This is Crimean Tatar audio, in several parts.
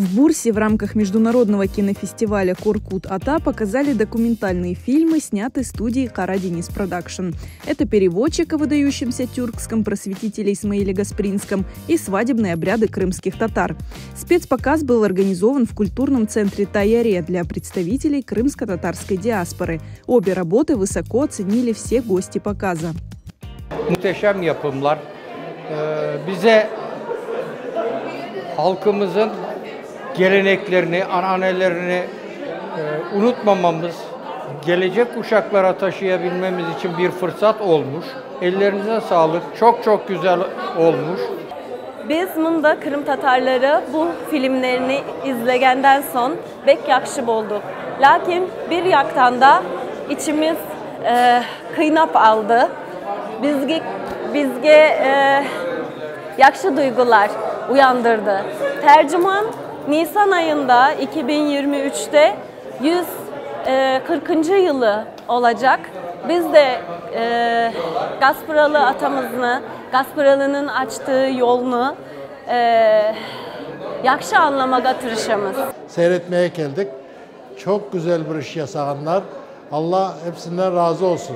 В Бурсе в рамках международного кинофестиваля «Коркут Ата» показали документальные фильмы, снятые студией «Кара Дениз Продакшн». Это переводчик о выдающемся тюркском просветителе Исмаиле Гаспринском и свадебные обряды крымских татар. Спецпоказ был организован в культурном центре «Таяре» для представителей крымско-татарской диаспоры. Обе работы высоко оценили все гости показа. Muhteşem yapımlar. Bize halkımızın geleneklerini, ananelerini unutmamamız, gelecek kuşaklara taşıyabilmemiz için bir fırsat olmuş. Ellerinize sağlık. Çok çok güzel olmuş. Biz mında Qırım Tatarları bu filmlerini izlegenden soñ bek yahşı boldıq. Lâkin bir yaqtan da içimiz qıynap aldı. Bizge bizge yahşı duygular uyandırdı. Terciman Nisan ayında 2023'te 140. Yılı olacaq. Biz de Gaspıralı atamıznı, Gaspıralınıñ açtığı yolnı yahşı añlamağa tırışamız. Seyretmeye keldik. Çok güzel bir iş yasağanlar. Alla hepsinden razı olsun.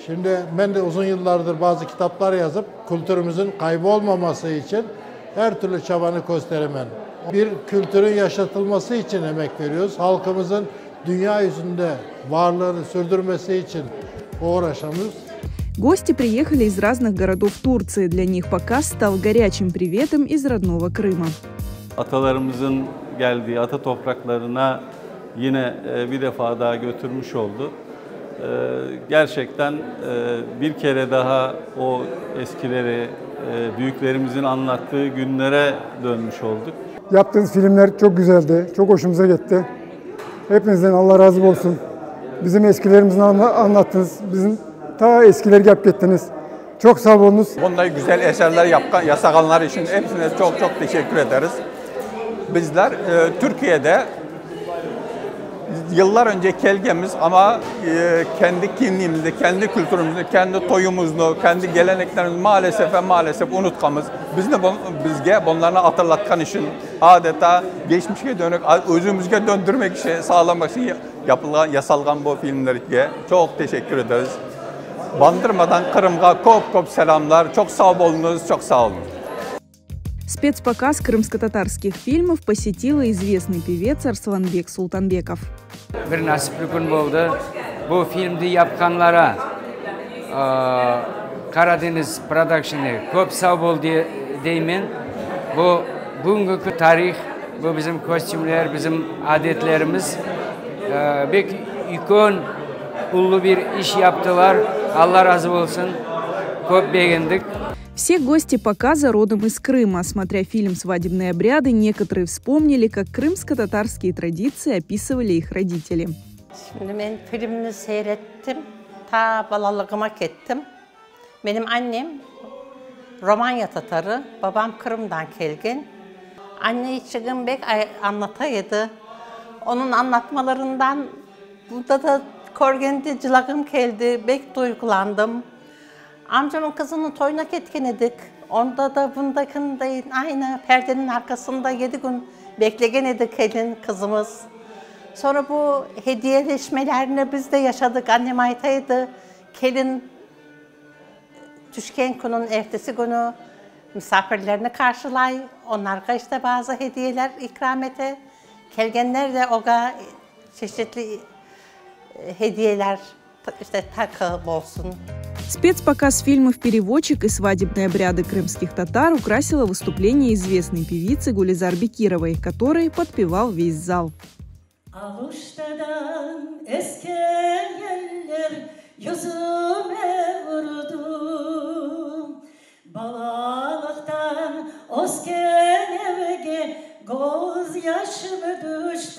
Şimdi men de uzun yıllardır bazı kitaplar yazıp kültürümüzün kaybolmaması için her türlü çabanı kösteremen. Bir kültürün yaşatılması için emek veriyoruz. Halkımızın dünya yüzünde varlığını sürdürmesi için uğraşamız. Гости приехали из разных городов Турции. Для них показ стал горячим приветом из родного Крыма. Atalarımızın geldiği ata topraklarına yine bir defa daha götürmüş oldu. Gerçekten bir kere daha o eskileri, büyüklerimizin anlattığı günlere dönmüş olduk. Yaptığınız filmler çok güzeldi, çok hoşumuza gitti. Hepinizden Allah razı olsun. Bizim eskilerimizi anlattınız, bizim ta eskileri yapıp gittiniz. Çok sağ olunuz. Bunday güzel eserler yapkan, yasaganlar için hepsine çok çok teşekkür ederiz. Bizler Türkiye'de yıllar önce kelgemiz ama kendi kimliğimizi, kendi kültürümüzü, kendi toyumuzu, kendi geleneklerimizi maalesef ve maalesef unutkamız. Biz de bizge bunlarını hatırlatkan için adeta geçmişe dönük, özümüzge döndürmek için, sağlamak için yapılan, yasalgan bu filmlerge çok teşekkür ederiz. Bandırmadan Kırım'a kop kop selamlar. Çok sağ olunuz, çok sağ olun. Спецпоказ крымско-татарских фильмов посетила известный певец Арсланбек Султанбеков. Bir nasipli kün boldı. Bu filmdi yapqanlara Karadeniz Production'ı köp sağ bol deymen. Bu bugünkü tarih, bu bizim kostümler, bizim adetlerimiz. Bek üyken, ullu bir iş yaptılar. Alla razı bolsun. Köp begendik. Все гости показа родом из Крыма. Смотря фильм «Свадебные обряды», некоторые вспомнили, как крымско-татарские традиции описывали их родители. Şimdi men filmni seyrettim, ta balalığıma kettim. Menim annem Romanya Tatarı, babam Qırımdan kelgen. Anneçigim bek anlataydı. Onıñ anlatmalarından burada da körgende cılağım keldi, bek duygulandım. Amcamın qızınıñ toyuna ketken edik. Onda da bundakınday aynı perdeniñ arqasında 7 kün beklegen edi kelin qızımız. Sonra bu hediyeleşmelerini biz de yaşadık. Annem aytaydı, kelin tüşken künün ertesi künü misafirlerini qarşılay, onlarğa işte bazı hediyeler ikram ete. Kelgenler de oğa çeşitli hediyeler, işte taqı olsun. Спецпоказ фильмов «Переводчик» и «Свадебные обряды крымских татар» украсило выступление известной певицы Гулизар Бекировой, которой подпевал весь зал. Aluştadan esken yeller yüzüme vurdu. Balalıqtan ösken evge göz yaşım düştü.